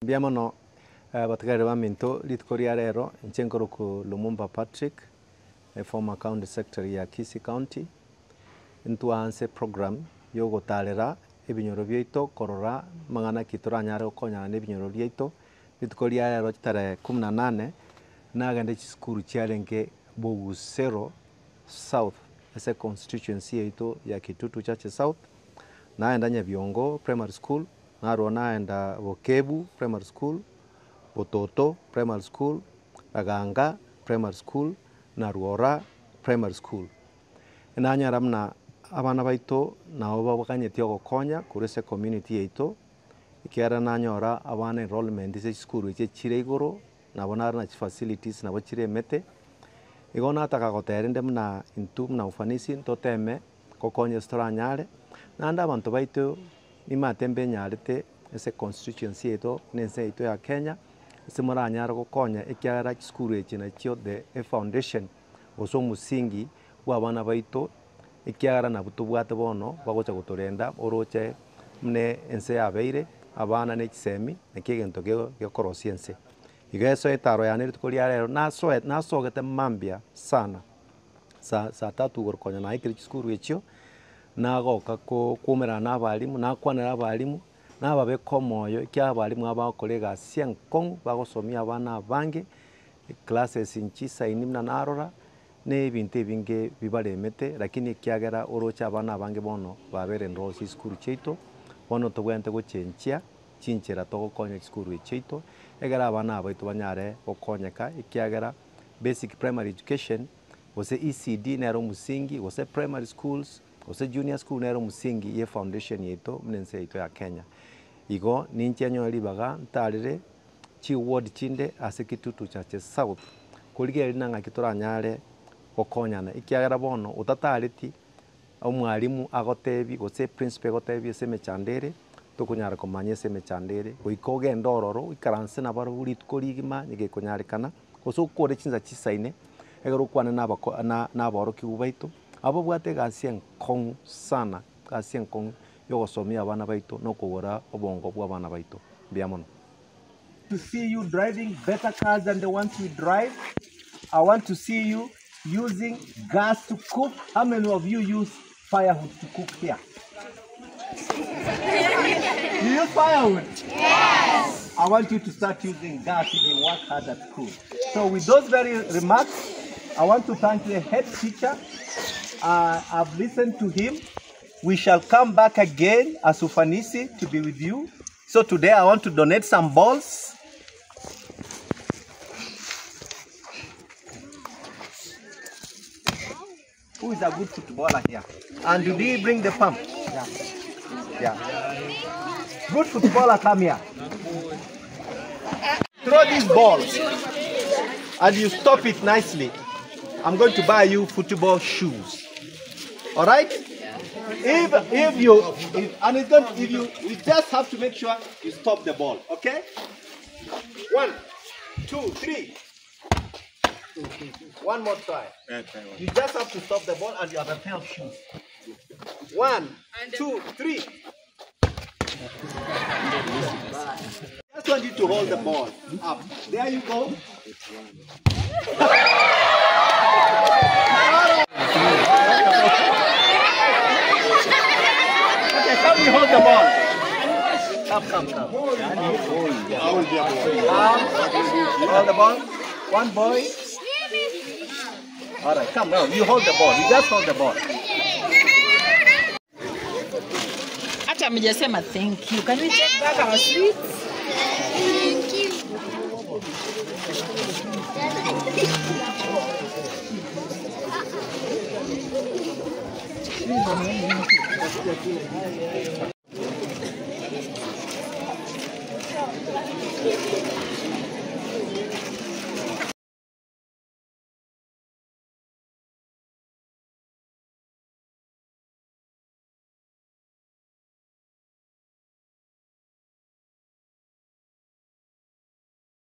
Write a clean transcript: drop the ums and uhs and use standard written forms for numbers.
Mbuya mono abatigareri baminto, rituko ria rero inche nkorokwa Lumumba Patrick, former county secretary ya Kisii county, ntwaanse program ya ogotarera ebinyoro biaito korora amang'ana ki toranyare gokonyana na ebinyoro biaito. Rituko ria rero chitarehe kumi na nane, nagende chisukuru chiarenge Bogusero South ase econstituency yaito ya Kitutu Chache South, naenda Nyabiongo Primary School, Narwo naenda Bokebu Primary School, Bototo Primary School, Raganga Primary School, na Rwora Primary School. Nanyora buna abana baito nabo babaganyeti ogokonya korwa ase ecommunity yaito, ekiagera nanyora abana enrollment ase chisukuru echi chire igoro, nabo naro na chifacilities nabo chire emete. Igo nataka goteba rende buna intwe buna ufanisi ntoteme gokonya ase toranyare, naende abanto baito Nimate mbenyarete ase constituency yaito na ense yaito ya Kenya, ase moranyare gokonya ekiagera chisukuru echi nachio the efoundation gose omosingi bwa abana baito, ekiagera nabwo tobwate bono bagocha gotorenda oroche buna ense yabeire, abana ne chisemi naki egento gekorosia ense. Igo esoe etaro yane rituko ria rero nasoe nasogete mambia sana. Saa saa tatu igoro konya naikire chisukuru echio, nagoka ko koumerana na abalimu, nakwanera abalimu, nababeka omoyo ekiagera abalimu aba bagokora egasi enkong'u, bagosomia abana abange, eclasses nchisaini buna narora, na ebinto ebinge bibaremete, lakini ekiagera oroche abana abange bono babere enroll chisukuru chiaito, bono tobwenerete gochenchia chinchera togokonya chisukuru echi chiaito, ekero abana aba baito banyare gokonyeka ekiagera. Basic Primary Education, gose ECD nere omosingi, gose primary schools, gose junior school nere omosingi ye foundation yaito buna ense yaito ya Kenya. Igo ninche nyore ribaga ntarere chi ward chinde ase Kitutu Chache South, korigereria na ng'aki toranyare gokonyana ekiagera bono otatareti omwalimu agotebi gose eprinciple egotebi ase emechando ere, tokonyara komanya ase emechando ere, goika ogende ororo oikaranse nabarobwo rituko rigima nigo ekonyarekana. Gose okore chinsa chisaine, ekero okwane na abako na na aborokigwa baito, abwo babwate egasi enkong'u sana, egasi enkong'u ya ogosomia abana baito na okogora obongo bwa abana baito. Mbuya mono. To see you driving better cars than the ones we drive. I want to see you using gas to cook. How many of you use firewood to cook here? You use firewood? Yes. I want you to start using gas if you work hard at school. So with those very remarks, I want to thank the head teacher. I've listened to him. We shall come back again as Ufanisi to be with you. So today I want to donate some balls. Who is a good footballer here? And did he bring the pump? Yeah. Yeah. Good footballer, come here. Throw this ball and you stop it nicely. I'm going to buy you football shoes. All right? If if you if, and it's not if you you just have to make sure you stop the ball, okay? One, two, three. One more try. You just have to stop the ball and you have a pair of shoes. One, two, three. Just want you to hold the ball up. There you go. Okay, come you hold the ball. Come, come, come. Come, hold the ball. One boy. All right, come now. You hold the ball. You just hold the ball. Hata hamjasema thank you. Can we take back our sweets? Thank you.